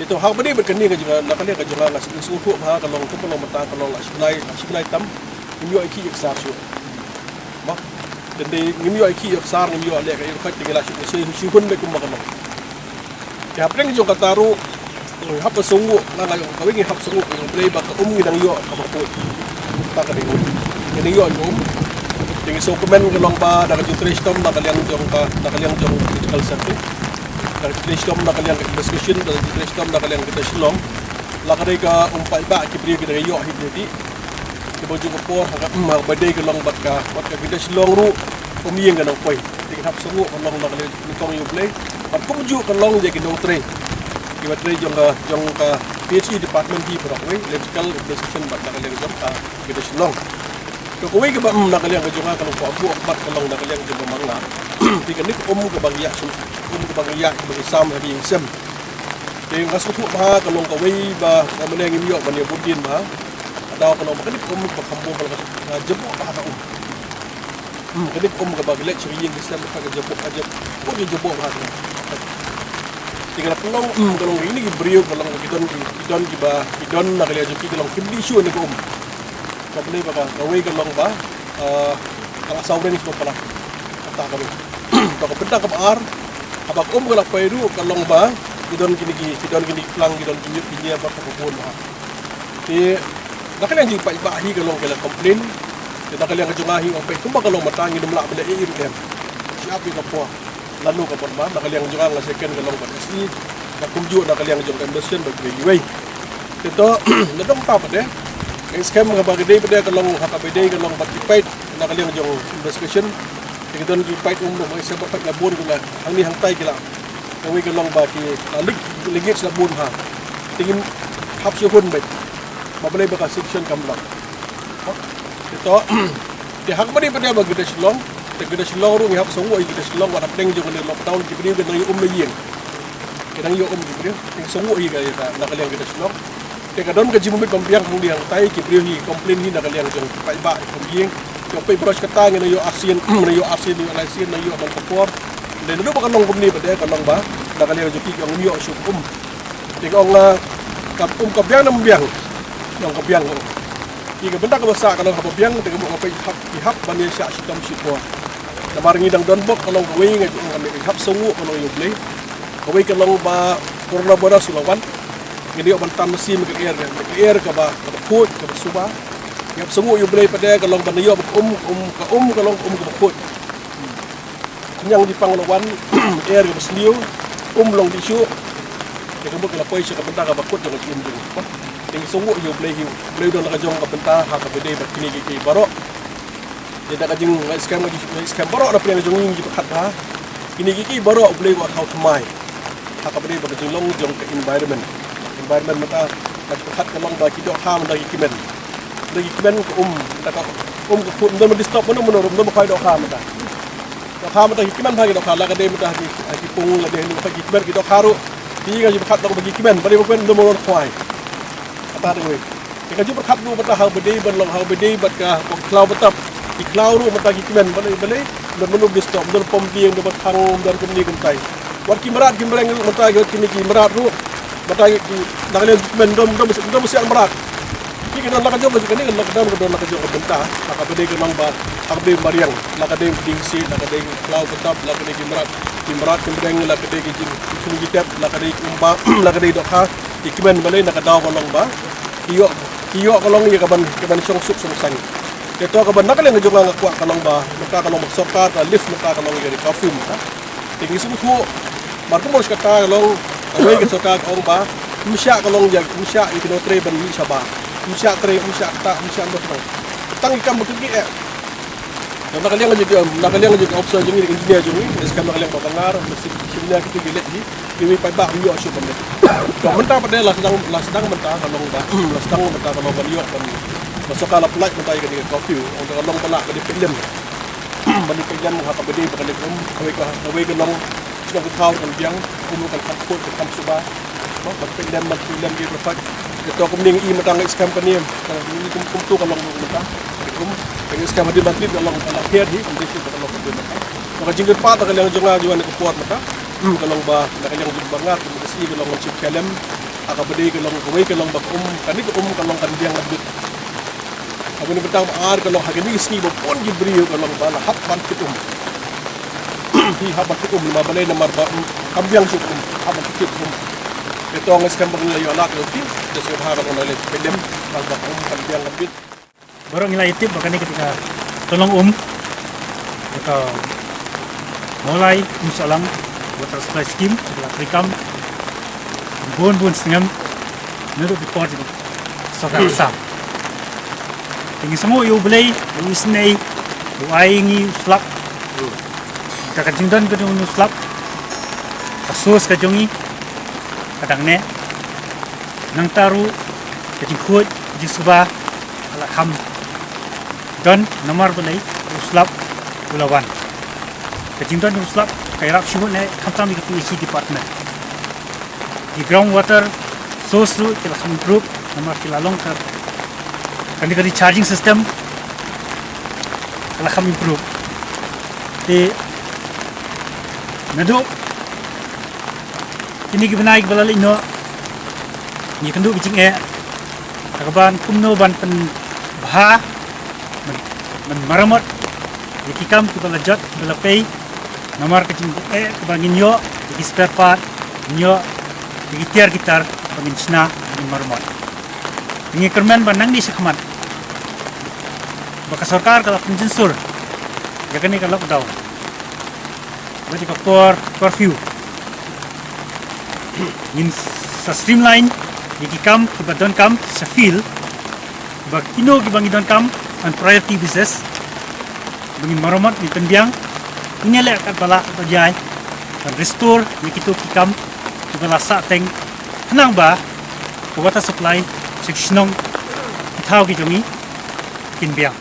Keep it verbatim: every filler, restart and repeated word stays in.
Ito ha kaba dei bad kane ka jong nga, na kane ka jong nga nga sngewthuh bha ka long, kum ka long mynta ka long la shi bnai, la shi bnai tam ngim ïoh ïa ki ïa ka sar shuh. Mo. Tang dei ngim ïoh ïa ki ïa ka sar, ngim ïoh leh ka ïa ka khot, te ngi la shu, shu, shu hun beit kumba ka long. Te hapdeng jong kata ruh ngi hap ka sngewthuh, nga nga jong kawei ngi hap sngewthuh ïa U Blei ba ka um ngi dang ïoh kaba khuid. Ta ka dei. Ngi dang ïoh ka um. Te ngi sngewkmen ka long ba da ka jingtrei shitom na ka liang jong ka, na ka liang jong ka Medical Centre, da ka jingtrei shitom na ka liang ka investigation, da ka jingtrei shitom na ka liang ka Shillong, la ka dei ka um paidbah ki briew ki dang ïoh hi ki dei. Te ba jong ka por ha ka, um, ha kaba dei ka long bad ka, bad ka Greater Shillong ruh um ïeng ka nongpoi. Te ngi hap sngewthuh ka long na ka liang nyngkong ïa U Blei. Bad kumjuh ka long ïa ki nongtrei, kiba trei jong ka, jong ka P H E department hi baroh kawei, electrical, electrician bad na ka liang jong ka Greater Shillong. To kawei kaba, mm, na ka liang ka jong nga ka long kaba bud bad ka long na ka liang jong ka Mangla. Te kane ka um kaba ngi ïa, um kaba ngi ïa, kaba ngi sam ha ki ïing sem. Te nga sngewthuh bha ka long kawei ba, ba mynne ngim ïoh ban ïa bud dien bha. Ka daw ka long ba kane ka um kaba kham bun ka long ka jabok bha ka um. Hmm, kane ka um kaba ngi leit sha ki ïing ki sem ka jabok, ka jabok, ka jabok bha ka long. Te ka long, hmm, ka long kine ki briew ka long ki don ki, ki don kiba, ki don na ka liang jong ki ka long kim dih shuh ne ka um. Ka Blei ba ka, kawei ka long ba, ah, ka la saw reng sha palat. Kata kawei. Ka bynta kaba ar, haba ka um ka la poi ruh ka long ba ki don kine ki, ki don kine ki klang, ki don ki ñiut ki ñiar bad ka bun bha. Te na ka liang jingpaidbah hi ka long ki la complain. Te na ka liang ka jong nga hi ong peit kumba ka long mynta ngin ym lah ban leh ei ei ruh em. Shi ap ïa ka por. Lano ka bynta na ka liang jong nga nga second ka long ban S E, na kumjuh na ka liang jong ka investigation bad kiwei kiwei. Te to, nadong ta pat de. Ka scam kaba ka dei pat de ka long, ha kaba dei ka long bad ki paid na ka liang jong investigation. Te ki don ki paid um, um, se ba paid la bun kumne. Hangne hangtai ki la. Kawei ka long ba ki la lik, lik la bun ha. Te ngin hap shu hun beit. Ba balei ba ka situation kam long. Te to, te ha kaba dei pat de ba Greater Shillong, te Greater Shillong ruh ngi hap sngewthuh ïa Greater Shillong wat hapdeng jong kane lockdown ki briew ki dang ïa um na ïing. Ki dang ïa um ki briew, te sngewthuh ïa ka, ïa ka na ka liang Greater Shillong. Te ka don ka jingmut ban biang hangne hangtai ki briew hi complain hi na ka liang jong paidbah ki kum ïing. Ki ong peit baroh shi katta ngi nang ïoh arsien, nang ïoh arsien, nang ïoh lai sien, nang ïoh man ka por. Te naduh ba ka long kumne pat de ka long ba na ka liang jong ki ki ong ngim ïoh shuh um. Te ka ong, ah, ka um ka biang ne ym biang. Ka ong ka biang ka um. Te ka bynta kaba sah ka long haba biang te ka mut ka peit hap, ki hap ban ïa shah shitom shipor. Namar ngi dang don bok ka long kawei nga ju ong ka mih, hap sngewnguh ka long ïa U Blei. Kawei ka long ba coronavirus u la wan. Ngi dei ban tam mynsiem ka lyer, ka lyer kaba, kaba khuid, kaba suba. Ngi hap sngewnguh ïa U Blei pat de ka long ba ngi ïoh ba ka um, ka um, ka um ka long ka um kaba khuid. Khñiang jingpang u la wan, lyer kaba sniew, um long dih shuh. Te ka mut ka la poi sha ka bynta kaba khuid jong ka jingim jong ngi. Te ngi sngewnguh ïa U Blei hi, U Blei u don la ka jong ka bynta ha kaba dei bad kine kiei kiei baroh. Te da ka jing, nga skhem, nga skhem baroh na pdeng jong ngi, ngi pyrkhat ba kine kiei kiei baroh U Blei u thaw thymmai ha kaba dei bad ka jinglong jong ka environment. Environment mynta, nga pyrkhat ka long ba ki dohkha mynta ki kmen. Mynta ki kmen ka um, mynta ka um ka khuid, ym don ba disturb mano mano ruh, ym don ba khwai dohkha mynta. Dohkha mynta ki kmen bha ki dohkha, la ka dei mynta ki, ki pung, la dei hynriew ki kmen ki dohkha ruh. Ki nga ju pyrkhat long ba ki kmen, balei ba kmen, ym don ba khwai. Kata dei wei. Te ka ju pyrkhat ruh mynta ha ba dei ban long, ha ba dei bad ka, ka khlaw btap. Ki khlaw ruh mynta ki kmen, balei, balei, ym don mano disturb, ym don pom biang, ym don ba thang, ym don kumne kumtai. Wat ki mrad ki mreng ruh mynta ki, wat kine ki mrad ruh. Mynta ki, na ka liang ki kmen, ym don, ym don, ym don ba siat mrad. Ki ka don la ka jong ka jong kane ka lockdown ka don la ka jong ka bynta. Ha kaba dei ka long ba, ha kaba dei mariang, la ka dei dieng siej, la ka dei khlaw btap, la ka dei ki mrad, ki mrad ki mreng, la ka dei ki jing, ki khun ki tep, la ka dei ki umba, la ka dei dohkha, ki kmen balei na ka daw ka long ba ki ïoh, ki ïoh ka long ïa kaban, kaban shong suk shong saiñ. Te to kaba na ka liang ka jong nga nga kwah ka long ba, ka long ba sorkar ka lift na ka long ïa ka curfew mynta. Te ngi sngewthuh, mar kumno shi katta ka long, kawei ka sorkar ka ong ba, ym shah ka long ïa, ym shah ïa kino trei ban mih shabar. Ym shah trei, ym shah ktah, ym shah mut long. Tang ïa kam ba ki eh. Na ka liang jong ki, na ka liang jong ki officer jong ngi, engineer jong ngi, ngi skhem na ka liang ba Bhangar, masi engineer kito ki leh hi, kiwei paidbah ym ïoh shuh ban leh. To mynta pat de la sdang, la sdang mynta ka long ba, la sdang mynta ka long ban ïoh ban, ba sorkar la pynlait mynta ïa kane ka curfew, ong ka long ba la ka dei pynlem. Ban ïa pynlem ha kaba dei ba ka leh um, kawei ka, kawei ka long, sdang ka thaw kan biang, um kan kham khuid, kan kham suba. Ba, ban pynlem, ban pynlem ki ba fat. Ïa to kumne ngi i mynta ngi skhem kane, ka ngi kum, kumto ka long mynta. Kum, ngi skhem hadien ba trip ka long ka la pher hi, kumne shi ka long kumne mynta. Ba ka jingkyrpad na ka liang jong nga, jong nga na ka por mynta. Hmm, ka long ba, na ka liang jong ba nga, kumne ka sngi ka long ka jingkyrpad. Ha kaba dei ka long kawei ka long ba ka um, kane ka um ka long kan biang ka bit. Kaba ne bynta ba ar ka long ha kine ki sngi ba bun ki briew ka long ba la hap ban kit um. Ki hap ban kit um namar balei namar ba, um, kam biang shuh um, hap ban kit um. Te to nga skhem ba ngi la ïoh lad ïa u Blei, te sngewbha ka long na leh pynlem, ba ka um kan biang ka bit. Baroh ngi la ïa tip ba kane ka dei ka tyllong um. Ka Mawlai Umsohlang Water Supply Scheme, ka la treikam bun bun snem naduh ki por jong ka sorkar Assam. Te ngi sngewnguh ïa U Blei, u isynei, u ai ngi u slap. Te ka jingdon ka jong u slap, ka source ka jong ngi ka dang neh. Nangta ruh ka jingkhuid, ka jingsuba ka la kham don namar balei u slap u la wan. Ka jingdon u slap ka ïarap shibun eh khamtam ïa ka P H E department. Ki ground water source ruh ki la kham improve namar ki la long ka, kane ka recharging system ka la kham improve. Te naduh kine ki bnai kiba la leit noh ngi kynduh ka jingeh ha kaban kumno ban pynbha, ban, ban maramot ïa ki kam kiba la jot, kiba la pei. Namar ka jingeh kaba ngin ïoh ïa ki spare part, ngin ïoh ïa ki tiar ki tar ba ngin shna, ba ngin maramot. Ngi kyrmen ba nangne shakhmat ba ka sorkar ka la pynjynsur ïa kane ka lockdown. Bad ïa ka por curfew ngin sa streamline ïa ki kam kiba donkam sha field, ba kino kiba ngi donkam on priority basis, ba ngin maramot, ngin pynbiang, ngin ïaleh katba lah katba jai ban restore ïa kito ki kam kiba la sah teng, khnang ba ka water supply sha ki shnong ki thaw ki jong ngi kin biang.